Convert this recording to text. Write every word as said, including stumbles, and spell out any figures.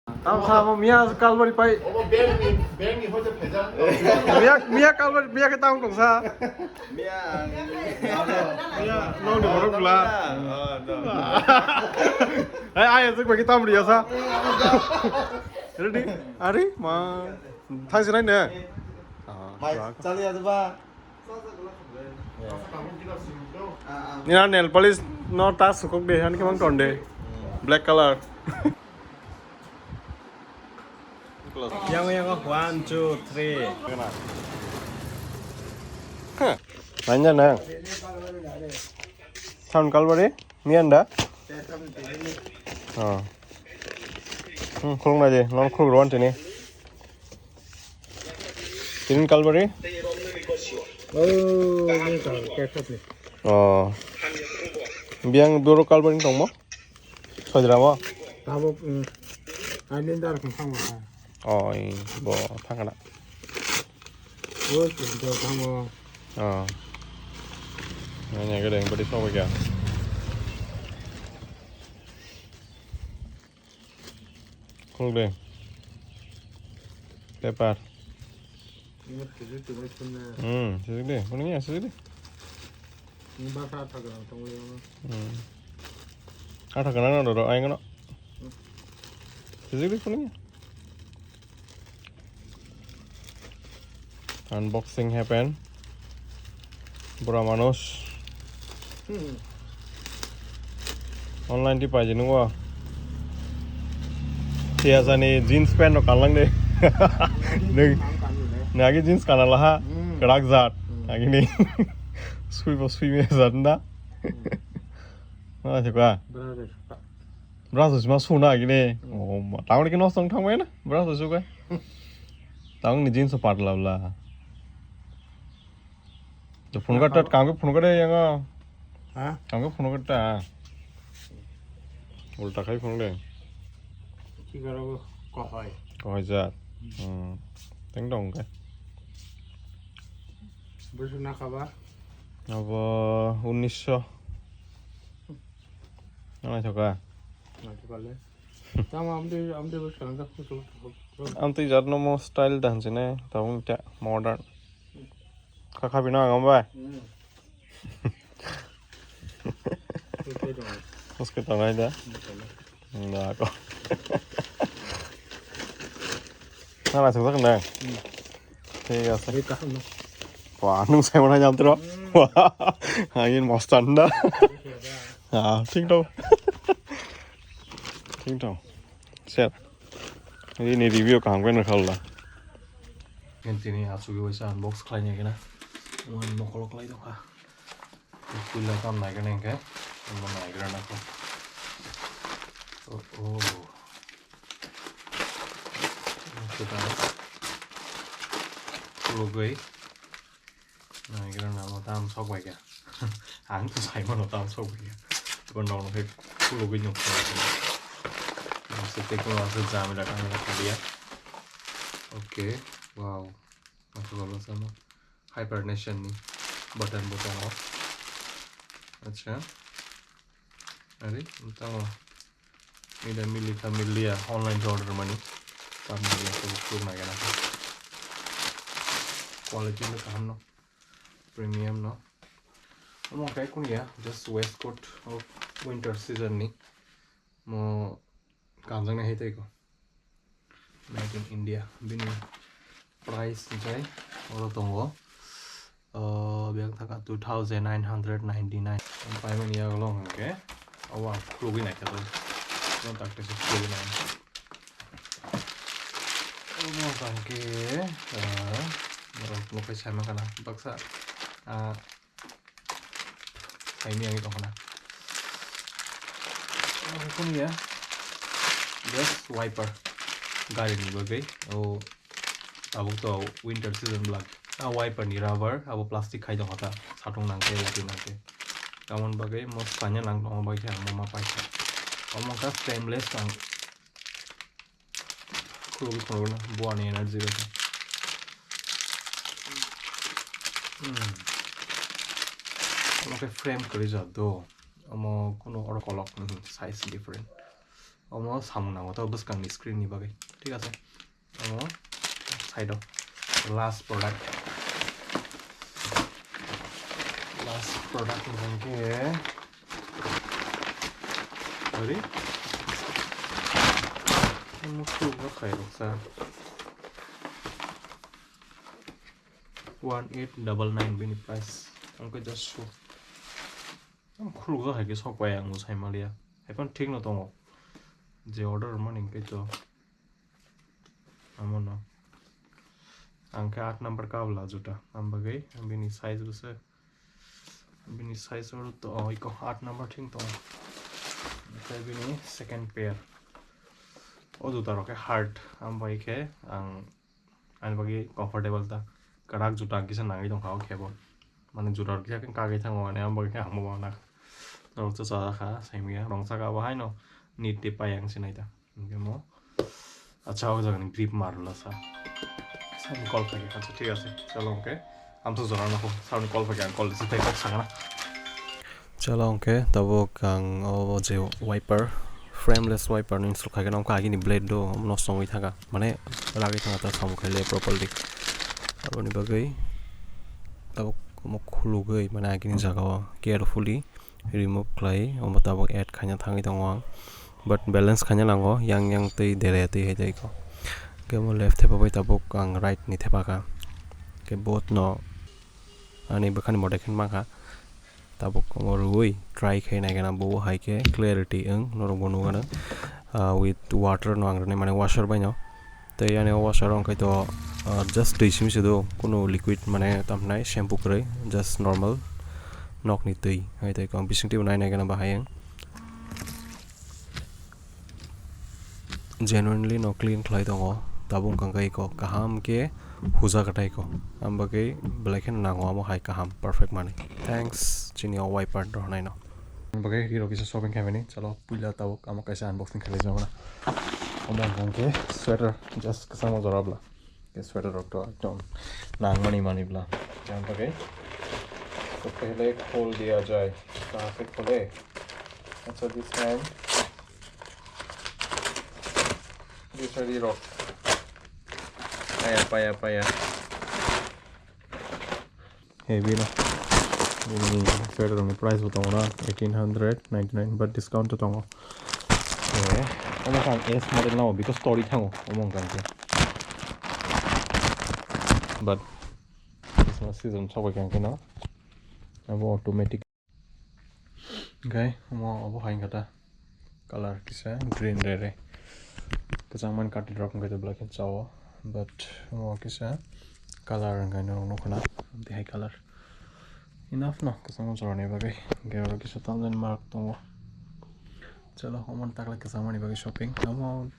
Tamo sa mo miya kalbari pai. Obo bag ni, bag ni hoite pheja. Miya, miya kalbari, miya ke tamo tong sa. Miya ang. Miya, no ni borok bla. Oh, no. Hai, ai, asuk bagi tam riya sa. Ready? Ari, ma. Thang sinai ne. Ah, Mai, chali aja ba. Nina nail polish no ta sukuk de, han kemang tonde. Black color. Yang, yang, one, two, three. Huh. Nanya na. Sound kalbari, ni anda? Oh. Hmm, khulung na je, non khulung ruan tini. Green kalbari? Oh, ini kan, kecap nih. Oh. Biang duro kalbari tongmo? Sojramo? Tabuk, hmm. Ini dar kentang mah. Oh, i bo thangkana. Oh, kentang tangmo. Oh. Nanya gede yang pedis mau kya? Khulung de. Pepper. Ingat kiri tu baik pun na. Hmm, sisik de. Kuning ya, sisik de. Ini bakar apa kalau tunggu yang. Hmm. Ada kenal ada doa yang kena. Sisik de kuning ya. Unboxing happen. Bura manush. Hmm. Online di paji nungo. Tiya sani jeans pant no kalang de. Nung, nagi jeans kana laha. Hmm. Kerak zat. Hmm. Nagi ni. Sui bo sui me zat nda. Hmm. Mana sih kua? Berapa deh? Bra sui ma suna gini. Hmm. Oh, ma, tawon ki nostong thang mai na. Bra sui suka. Tawon ni jeans pat la la. To phone ka tat kam ke phone ka de yang. Ha? Kam ke phone ka ta. Ulta khai phone de. Ki karo ko hoi. Ko hoi ja. Hmm. Teng dong ke. Bwswk nakha ba? Abo unnish sho. Nang naithoka? Naithoka le. Tamo amtwi, amtwi bwswk ang jak kuchuk. Amtwi jat no mo style da hinwi ne, tabuk ta modern. Kha khabi no ang bai. Hmm. Muske tongnai da. Muske tongnai. Nako. Nana sung sak nang. Hmm. Thik ase. Ri kaham no. Wah, nung sai mana jam tro. Hmm. Wah, angin mostan da. Ah, thik dong. Thik dong. Set. Ini review kaham khe nang khala. Ini tini asugi waisa unbox khlai ni kena. Wan mokolo khlai dong ha. Puila tam naigra nai khe, omo naigra nai khe. Oh, oh. Sudah. Khulugwi. Naigra namo tam sok bai kha. Ang to sai mano tam sok bai kha. Bo nok nokhe khulugwi nukha. Nokse tei kono ase jamila tangmani kaliya. Okay. Wow. Masa balo sama. Hibernation ni button bo tongo. Acha. Ari, tongo. Mida mili kha milia online order mani. Tam milia to khuluk nai gana. Quality no kaham no. Premium no. Omo kai kun ya, just waistcoat of winter season ni. Mo kanjang nai hai tai ko. Made in India. Bini price jai oro tongo. Oh, biyang thaka two thousand nine hundred ninety-nine. Ang paimani yago long hwnkhe. Obo ang khulugwi naikha tei. Bono tak teisa khulugwi nai. Obo hwnkhe, ah, norok nukhai sai mankha na. Baksa, ah, Saimiyang tongkhana. Kunu ya. Just wiper. Gari ni bagwi. O tabuk to winter season bwlak. A wiper ni rubber, abo plastic khai tongkha ta. Satung nangkhe, lati nangkhe. Tamoni bagwi mo sanya nang tongma bagwi khe ang mo ma paikha. Omo wngkha frameless ang Khulugwi khulugwi no, buani energy rok. Hmm. Omo khe frame kwrwi jat do. Omo kuno oro kolok, hmm, size different. Omo samung nango to bwskangni screen ni bagwi, thik ase? Omo side o last product, last product hwnkhe ori omo khulukgo khairoksa one eight double nine bini price. Omo khe just show. Ang khulukjak hai khe sok pai ang bo sai maliya. Hai phano thik no tongo. Je order rwmani hwnkhe to amo no. Ang khe aat number kabla juta. Ang bagwi bini size bo se, bini size oro to, oh, iko aat number thik tongo. Omo khe bini second pair. O juta rok khe hard. Ang bai khe ang ani bagwi comfortable ta. Kwrak juta kisa nangwi tongkha o khe bo. Mane juta rok kisa kagwi thango, ani ang bagwi khe ang bo wana. Norok cha cha kha, saimya rong saka bo haino nit tei pai ang sinai ta. Hwnkhe mo, acha, o jagani grip marwla sa. Sani call khaikhe, acha, thik ase, chalo, hwnkhe. Amsa jora nokho, sani call khaikhe, ang call receive khai kok sakna. Chalo, hwnkhe, tabuk ang o je wiper, frameless wiper ni install khaikhe, nokha agini blade do nosto wngwi thangkha, mane ragwi thangkha ta samung khaile properly. Aboni bagwi tabuk omo khulugwi, mane agini jagao carefully remove khlai, omo tabuk add khaina thangwi tongo ang, but balance khaina nango, yang yang tei dere tei hai tei ko. Hwnkhe omo left thepa bai tabuk ang right ni thepa kha, hwnkhe both no ani bwkhani modai khe mankha. Tabuk omo rwui try khai nai gana bo hai khe clarity wng norok bo nugano, ah, with water no ang rwnai mane washer bai no. Tei ani o washer wngkhe to, ah, just twi simi se do, kunu liquid mane tamo hinai shampoo kwrwi, just normal nokni twi. Hai tei kok bising twi bo nai nai gana bahai wng. Genuinely no clean khlai tongo, tabuk wngkha khe iko kaham khe huja kwtai ko, am bagwi belai kheno nango amo hai kaham perfect manwi. Thanks chini o wiper rwnai no. Am bagwi hero kisa shopping khaimani, chalo puila tabuk amo kaisa unboxing khlai jagona. Omo wngkha khe sweater, just kwchangma jora bwla. Khe sweater rok to ekdom nangmani mani bwla. Yang bagwi to pehle khol diya jai. Kaha se khole? Acha, this time. This side rok. Paya, paya, paya. Heavy no. Ini sweater ni price bo tongo na eighteen hundred ninety-nine, but discount to tongo. Eh, omo khe ang S model nao, because tori thango, omo wngkha khe. But Christmas season sobai kha khe no, abo automatic. Hwnkhe omo obo hai wngkha ta, color kisa green re re, kwchangmani cutting rok wngkha ta belai khe chao, but omo kisa color wngkha norok nukho na, tihai color. Enough no, kwchangma jorani bagwi. Hwnkhe oro kisa thousand mark tongo. Chalo, omo ni takhwlai kwchangmani bagwi shopping. Omo